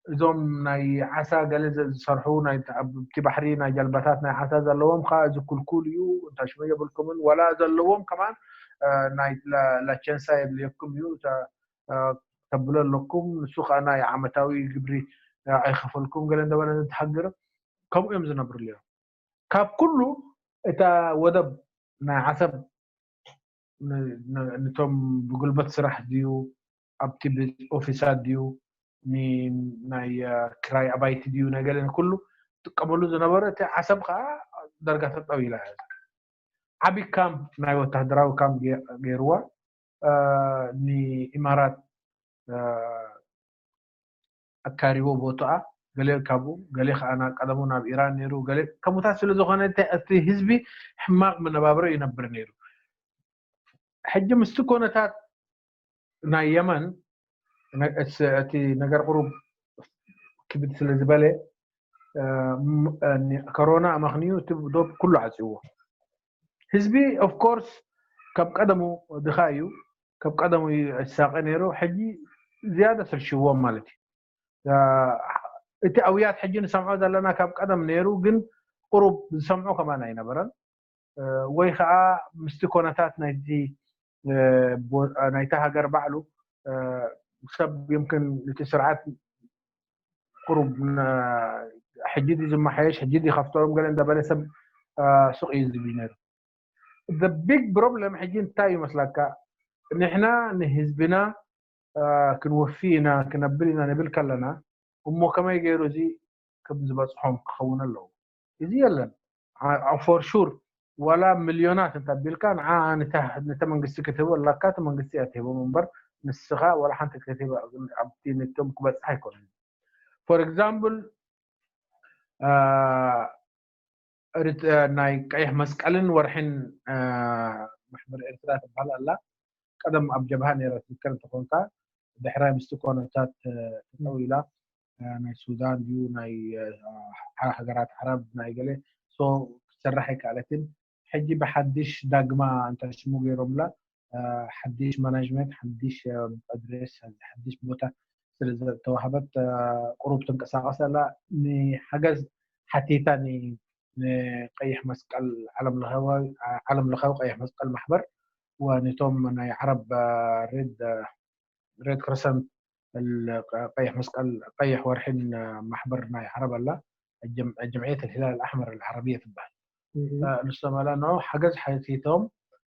እዞም ናይ ዓሳ ገለ ዝሰርሑ ኣብቲ ባሕሪ ናይ ጀልባታት ናይ ዓሳ ዘለዎም ከዓ እዚ ኩልኩል እዩ፣ እንታይ ሽሙ የብልኩምን፣ ወላ ዘለዎም ከማን ናይ ላቸንሳ የድልየኩም እዩ ተብሎ ኣለኩም። ንሱ ከዓ ናይ ዓመታዊ ግብሪ ኣይከፈልኩም ገለ እንደበለ ንተሓግር ከምኡ እዮም ዝነብርሉ እዮም። ካብ ኩሉ እታ ወደብ ናይ ዓሰብ ንቶም ብጉልበት ስራሕ ድዩ ኣብቲ ኦፊሳት ድዩ ናይ ክራይ ኣባይቲ ድዩ ነገለ ኩሉ ጥቀመሉ ዝነበረ እቲ ዓሰብ ከዓ ደርጋ ተጠው ኢላ ዓብይ ካምፕ ናይ ወታደራዊ ካምፕ ገይርዋ ንኢማራት ኣካሪዎ ቦታኣ ገለ ካብኡ ገለ ከዓ ናብ ቀደሙ ናብ ኢራን ነይሩ ገለ ከምኡታት ስለ ዝኾነ እቲ ህዝቢ ሕማቕ መነባብሮ ይነብር ነይሩ። ሕጂ ምስቲ ኮነታት ናይ የመን እቲ ነገር ቁሩብ ክብድ ስለ ዝበለ ኮሮና ኣመኽንዩ እቲ ዶብ ኩሉ ዓፅዎ። ህዝቢ ኦፍኮርስ ካብ ቀደሙ ድኻ እዩ፣ ካብ ቀደሙ ይሳቀ ነይሩ። ሕጂ ዝያዳ ሰልሽዎም ማለት እዩ። እቲ ኣውያት ሕጂ ንሰምዖ ዘለና ካብ ቀደም ነይሩ፣ ግን ቁሩብ ዝሰምዖ ከማን ኣይነበረን። ወይ ከዓ ምስቲ ኮነታት ናይቲ ናይታ ሃገር ባዕሉ ሰብ ይምክን እቲ ስርዓት ቁሩብ ሕጂ ድዩ ዝመሓየሽ ሕጂ ድዩ ከፍቶም ገለ እንዳበለ ሰብ ሱቅ እዩ ዝብል ነይሩ። The big problem ሕጂ እንታይ እዩ መስለካ? ንሕና ንህዝብና ክንወፊ ኢና ክነብል ኢና ንብል ከለና እሞ ከመይ ገይሩ እዚ ከም ዝበፅሖም ክኸውን ኣለዎ። እዚ የለን for sure ዋላ ሚልዮናት እንተቢልካ ንዓ ነተ መንግስቲ ክትህቦ ኣላካ እቲ መንግስቲ እያ ትህቦም እምበር ንስኻ ዋላ ሓንቲ ክትህብ ኣብቲ ነቶም ክበፅሕ ኣይኮነን። For example ናይ ቀይሕ መስቀልን ወርሕን ማሕበር ኤርትራ ትበሃል ኣላ። ቀደም ኣብ ጀብሃ ነይራ ትዝከር እንተኾንካ ድሕራይ ምስቲ ኮነታት ተጠው ኢላ ናይ ሱዳን ድዩ ናይ ሃገራት ዓረብ ናይ ገለ ክትሰርሕ ኣይከኣለትን። ሕጂ ብሓድሽ ዳግማ እንታይ ሽሙ ገይሮምላ ሓድሽ ማናጅመንት ሓድሽ ኣድሬስ ሓድሽ ቦታ ስለ ዝተዋህበት ቁሩብ ትንቀሳቀስ ኣላ። ንሓገዝ ሓቲታ ንቀይሕ መስቀል ዓለም ለኻዊ ቀይሕ መስቀል ማሕበር ወነቶም ናይ ዓረብ ሬድ ሬድ ክረሰንት ቀይሕ መስቀል ቀይሕ ወርሒን ማሕበር ናይ ዓረብ ኣላ ጀምዕየት ልሂላል ኣሕመር ዓረብየ ትበሃል። ንሶም ኣላ ኖ ሓገዝ ሓቲቶም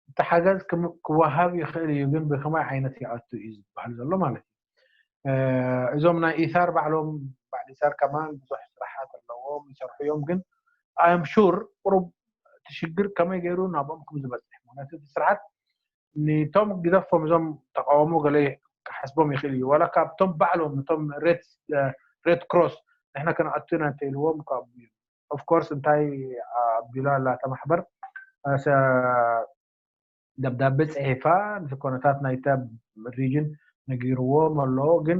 እቲ ሓገዝ ክወሃብ ይኽእል እዩ ግን ብከማይ ዓይነት ይኣቱ እዩ ዝበሃል ዘሎ ማለት እዩ። እዞም ናይ ኢሳር ባዕሎም ባዕል ኢሳር ከማን ብዙሕ ስራሓት ኣለዎም ይሰርሑ እዮም ግን I am sure ቁሩብ እቲ ሽግር ከመይ ገይሩ ናብኦም ከም ዝበፅሕ ምክንያቱ እቲ ስርዓት ንቶም ግደፎም እዞም ተቃውሞ ገለ ክሓስቦም ይኽእል እዩ ዋላ ካብቶም ባዕሎም እቶም ሬድ ክሮስ ንሕና ክንኣቱ ኢና እንተኢልዎም ካብኡ እዮም። Of course እንታይ ኣቢላ ኣላ እታ ማሕበር ደብዳቤ ፅሒፋ ንኮነታት ናይታ ሪጅን ነጊርዎም ኣሎ ግን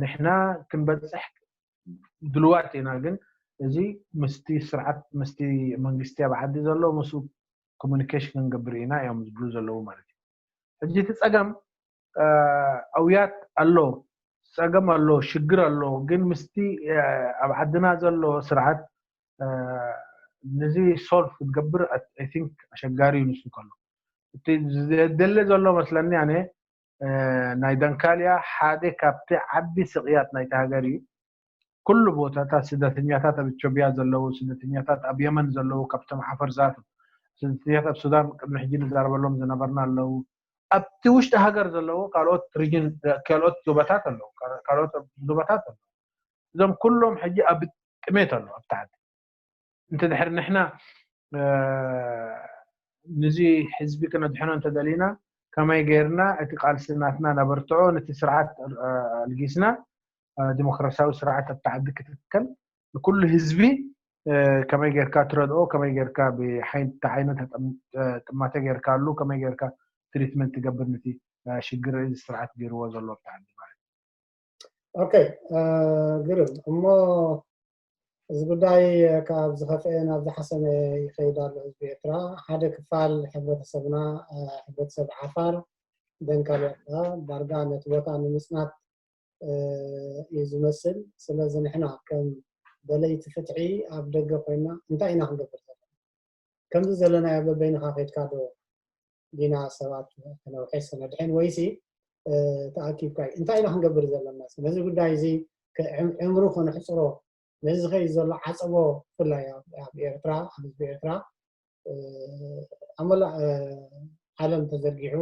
ንሕና ክንበፅሕ ድልዋት ኢና ግን እዚ ምስቲ ስርዓት ምስቲ መንግስቲ ኣብ ዓዲ ዘሎ ምስ ኮሙኒኬሽን ክንገብር ኢና እዮም ዝብሉ ዘለዉ ማለት እዩ። ሕጂ እቲ ፀገም ኣውያት ኣሎ ፀገም ኣሎ ሽግር ኣሎ ግን ምስቲ ኣብ ዓድና ዘሎ ስርዓት ነዚ ሶልፍ ክትገብር I think ኣሸጋሪ እዩ ንሱ ከሎ እቲ ዘደለ ዘሎ መስለኒ ኣነ ናይ ደንካልያ ሓደ ካብቲ ዓቢ ስቕያት ናይቲ ሃገር እዩ። ኩሉ ቦታታት ስደተኛታት ኣብ ኢትዮጵያ ዘለዉ ስደተኛታት ኣብ የመን ዘለዉ ካብቶም ዓፈር ዝኣትዉ ስደተኛታት ኣብ ሱዳን ቅድሚ ሕጂ ንዛረበሎም ዝነበርና ኣለዉ። ኣብቲ ውሽጢ ሃገር ዘለዉ ካልኦት ሪጅን ካልኦት ዞባታት ኣለዉ ካልኦት ዞባታት ኣለዉ። እዞም ኩሎም ሕጂ ኣብ ጥሜት ኣሎ ኣብቲ ዓዲ። እንተ ድሕር ንሕና ነዚ ህዝቢ ክነድሕኖ እንተደሊና ከመይ ገይርና እቲ ቃልሲ ናትና ነበርትዖ፣ ነቲ ስርዓት ኣልጊስና ዲሞክራሲያዊ ስርዓት ኣብቲ ዓዲ ክትከል፣ ንኩሉ ህዝቢ ከመይ ጌርካ ትረድኦ፣ ከመይ ጌርካ ብሓይንቲ ዓይነት ጥማተ ጌርካ ኣሉ፣ ከመይ ጌርካ ትሪትመንት ትገብር ነቲ ሽግር እዚ ስርዓት ገይርዎ ዘሎ ኣብቲ ዓዲ ማለት። ኦኬ፣ ግርም እሞ እዚ ጉዳይ ካብ ዝኸፍአ ናብ ዝሓሰመ ይኸይድ ኣሎ ህዝቢ ኤርትራ። ሓደ ክፋል ሕብረተሰብና፣ ሕብረተሰብ ዓፋር ደንካል ኤርትራ ዳርጋ ነቲ ቦታ ንምጽናት እዩ ዝመስል። ስለዚ ንሕና ከም ደለይቲ ፍትሒ ኣብ ደገ ኮይና እንታይ ኢና ክንገብር ዘለና? ከምዚ ዘለናዮ በበይንኻ ከይድካ ዶ ዲና ሰባት ከነውሕስ ነድሕን ወይሲ ተኣኪብካ እዩ? እንታይ ኢና ክንገብር ዘለና? ነዚ ጉዳይ እዚ ዕምሩ ከነሕፅሮ ነዚ ዝኸይድ ዘሎ ዓፀቦ ብፍላይ ኣብ ኤርትራ ኣብ ህዝቢ ኤርትራ ኣብ መላእ ዓለም ተዘርጊሑ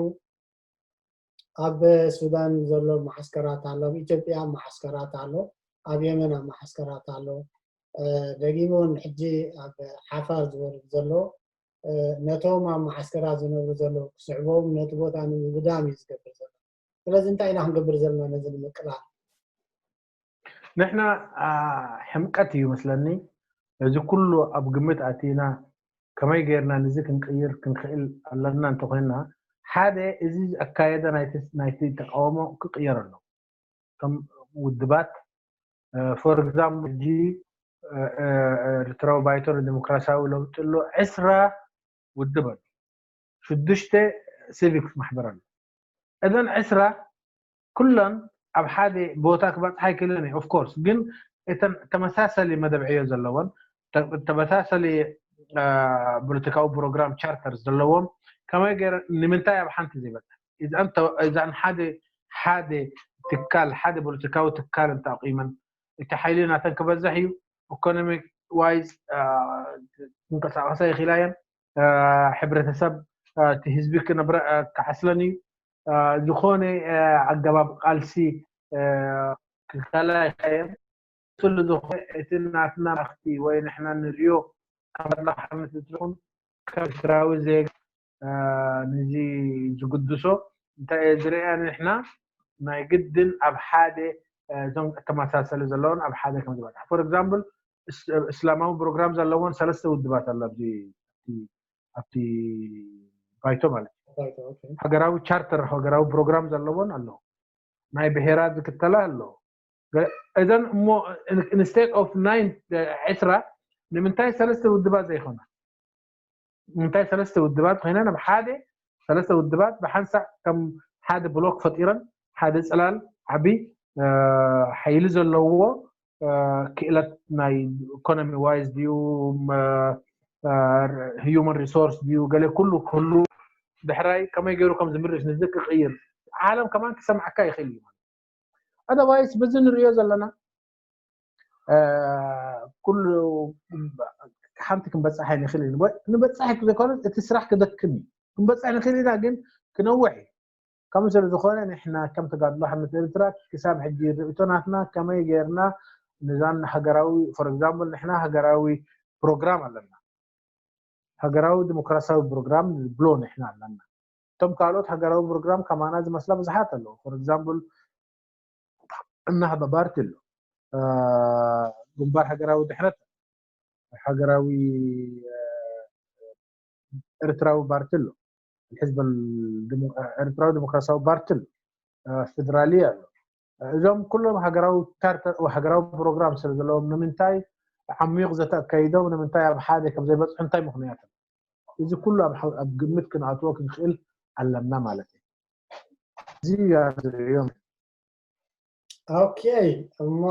ኣብ ሱዳን ዘሎ መዓስከራት ኣሎ፣ ኣብ ኢትዮጵያ መዓስከራት ኣሎ፣ ኣብ የመን ኣብ መዓስከራት ኣሎ። ደጊሙ እውን ሕጂ ኣብ ዓፋር ዝወርድ ዘሎ ነቶም ኣብ መዓስከራት ዝነብሩ ዘለዉ ክስዕቦም ነቲ ቦታ ንምብዳም እዩ ዝገብር ዘሎ። ስለዚ እንታይ ኢና ክንገብር ዘለና ነዚ ንምቅላል? ንሕና ሕምቀት እዩ መስለኒ እዚ ኩሉ ኣብ ግምት ኣቲና ከመይ ጌርና ንዚ ክንቅይር ክንክእል ኣለና እንተኮይና ሓደ እዚ ኣካየደ ናይቲ ተቃውሞ ክቅየር ኣሎ። ከም ውድባት for example ሕጂ ኤርትራዊ ባይቶ ንዲሞክራሲያዊ ለውጢ ኣሎ ዕስራ ውድብ ኣሎ ሽዱሽተ ሲቪክስ ማሕበር ኣሎ እዘን ዕስራ ኩለን ኣብ ሓደ ቦታ ክበፅሓ ኣይክእልን እዩ of course ግን እተን ተመሳሰሊ መደብ ዕዮ ዘለወን ተመሳሰሊ ፖለቲካዊ ፕሮግራም ቻርተር ዘለዎም ከመይ ገይረ ንምንታይ ኣብ ሓንቲ ዘይበፅሕ እዛን ሓደ ሓደ ትካል ሓደ ፖለቲካዊ ትካል እንተኣቂመን እቲ ሓይሊ ናተን ክበዝሕ እዩ economic wise ክንቀሳቀሳ ይኽእላ እየን ሕብረተሰብ እቲ ህዝቢ ክነብረ ክዓስለን እዩ ዝኾነ ኣገባብ ቃልሲ ክከላ ይኽእላ እየን ስሉ ዝኾነ እቲ ናትና ማክቲ ወይ ንሕና ንሪኦ ካብ ኣድላሓነት ትኹን ካብ ስራዊ ዜጋ ንዚ ዝግድሶ እንታይ ዝረአ ንሕና ናይ ግድን ኣብ ሓደ እዞም ተመሳሰሊ ዘለውን ኣብ ሓደ ከም ዝበፅሕ for example እስላማዊ ፕሮግራም ዘለዎን ሰለስተ ውድባት ኣሎ ኣብዚ ኣብቲ ባይቶ ማለት ሃገራዊ ቻርተር ሃገራዊ ፕሮግራም ዘለዎን ኣሎ ናይ ብሄራት ዝክተላ ኣሎ እዘን እሞ instead of ናይ ዕስራ ንምንታይ ሰለስተ ውድባት ዘይኮና እንታይ ሰለስተ ውድባት ኮይነን ኣብ ሓደ ሰለስተ ውድባት ብሓንሳእ ከም ሓደ ብሎክ ፈጢረን ሓደ ፅላል ዓቢ ሓይሊ ዘለዎ ክእለት ናይ economy wise ድዩ human resource ድዩ ገለ ኩሉ ክህሉ ድሕራይ ከመይ ገይሩ ከም ዝምርሽ ንዚ ክቅይር ዓለም ከማን ክሰምዓካ ይኽእል እዩ otherwise በዚ ንሪኦ ዘለና ኩሉ ሓንቲ ክንበፅሕ ኣይንኽእል ኢና ንበፅሕ ዘይኮነ እቲ ስራሕ ክደክም እዩ ክንበፅሕ ንኽእል ኢና ግን ክነውሕ እዩ ከምኡ ስለ ዝኾነ ንሕና ከም ተጋድሎ ሓርነት ኤርትራ ክሳብ ሕጂ ርእይቶ ናትና ከመይ ገይርና ንዛን ሃገራዊ for example ንሕና ሃገራዊ ፕሮግራም ኣለና ሃገራዊ ዲሞክራሲያዊ ፕሮግራም ንብሎ ንሕና ኣለና እቶም ካልኦት ሃገራዊ ፕሮግራም ከማና ዝመስላ ብዙሓት ኣለዉ for example እናህባ ፓርቲ ኣሎ ግንባር ሃገራዊ ድሕነት ሃገራዊ ኤርትራዊ ፓርቲ ኣሎ ህዝብ ኤርትራዊ ዲሞክራሲያዊ ፓርቲ ኣሎ ፌደራሊ ኣሎ እዞም ኩሎም ሃገራዊ ቻርተር ሃገራዊ ፕሮግራም ስለ ዘለዎም ንምንታይ ዓሚቕ ዘተ ኣካይዶም ንምንታይ ኣብ ሓደ ከም ዘይበፅሑ እንታይ ምኽንያት እዚ ኩሉ ኣብ ግምት ክንኣትዎ ክንኽእል ኣለና ማለት እዩ እዚ ዝርእዮም ኦኬ እሞ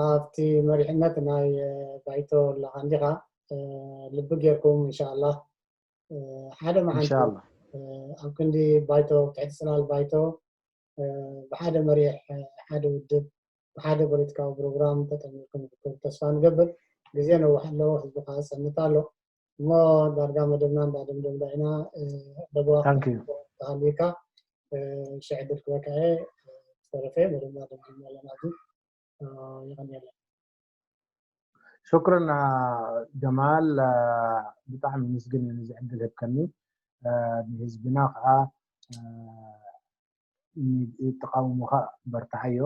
ኣብቲ መሪሕነት ናይ ባይቶ ኣለኻ እንዲኻ ልቢ ጌርኩም እንሻላ ሓደ መዓልቲ ኣብ ክንዲ ባይቶ ትሕቲ ፅላል ባይቶ ብሓደ መሪሕ ሓደ ውድብ ብሓደ ፖለቲካዊ ፕሮግራም ተጠሚርኩም ክትከዱ ተስፋ ንገብር ግዜ ነዋሕ ኣለዎ ህዝቢ ከዓ ዝፀንት ኣሎ እሞ ዳርጋ መደብና እንዳደምደምና ኢና ደብዋ ተሃልዩካ ሽዕ ዕድል ክበክዐ ዝተረፈ መደብና ደምዲምና ኣለና እዚ የቐንየለ። ሽክረን ጀማል፣ ብጣዕሚ ምስግን ነዚ ዕድል ህብከኒ። ንህዝብና ከዓ ተቃውሞካ በርትዓዮ።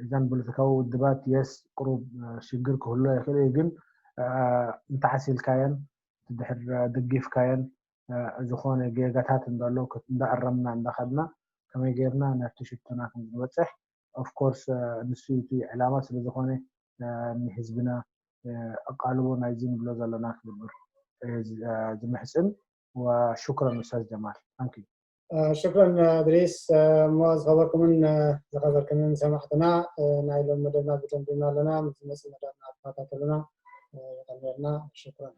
እዘን ፖለቲካዊ ውድባት የስ ቅሩብ ሽግር ክህሎ ይኽእል እዩ፣ ግን እንተሓሲልካየን ድሕር ደጊፍካየን ዝኾነ ጌጋታት እንዳሎ እንዳኣረምና እንዳኸድና ከመይ ጌርና ናብቲ ሽቶና ከም ዝበፅሕ ኦፍኮርስ ንሱ እቲ ዕላማ ስለዝኾነ ንህዝብና ኣቃልቦ ናይዚ ንብሎ ዘለና ክግብር ዝምሕፅን። ወሹክረን ኡስታዝ ጀማል። Thank you። ሽክረን እድሪስ። እሞ ዝኸበርኩምን ዝኸበርክንን ሰማዕትና ናይ ሎም መደብና ብደምድምና ኣለና። ምስ ዝመፅእ መደብና ተኸታተሉና። ይቐንየልና። ሽክረን።